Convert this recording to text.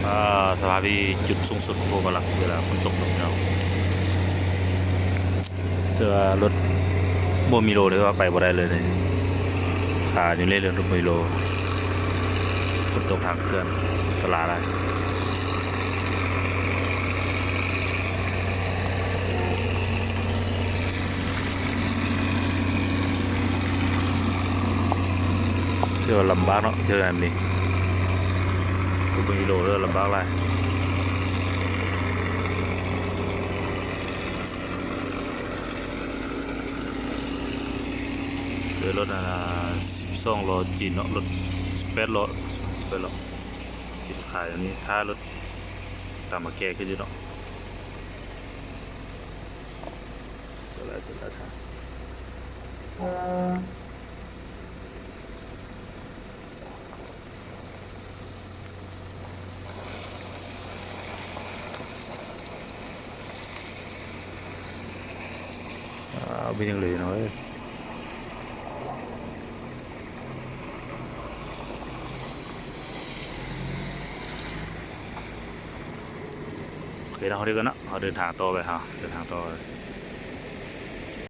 ອ່າ ສະພາບທີ່ຈຸດສູງສຸດຂອງພູກະລັກ ເວລາຝົນຕົກເນາະພີ່ນ້ອງ. ແຕ່ວ່າລົດບໍ່ມີໂລເລີຍ ວ່າໄປບໍ່ໄດ້ເລີຍນີ້ ຄາຢູ່ນີ້ເລີຍ ລົດບໍ່ມີໂລ. ຝົນຕົກທາງເຄື່ອນອັນຕະລາຍຫຼາຍ. ຖືວ່າລຳບາກເນາະ ເທື່ອນັ້ນນີ້ ບໍ່ມີໂລເລີຍ ລຳບາກຫຼາຍ. ເຈີລົດອັນນ່າ ສິບສອງລໍ້ຈີນເນາະ ລົດສິບແປດລໍ້ ສິບແປດລໍ້ ຈີນຂາຍອັນນີ້ ຖ້າລົດຕາມມາແກ່ຂຶ້ນຢູ່ເນາະ. ອ່າ ເປັນຫຍັງເລີຍເນາະເອີຍ. ໂອເຄເນາະ ເຮົາເດີນກັນເນາະ ເຮົາເດີນທາງຕໍ່ໄປ ເຮົາເດີນທາງຕໍ່ໄປ.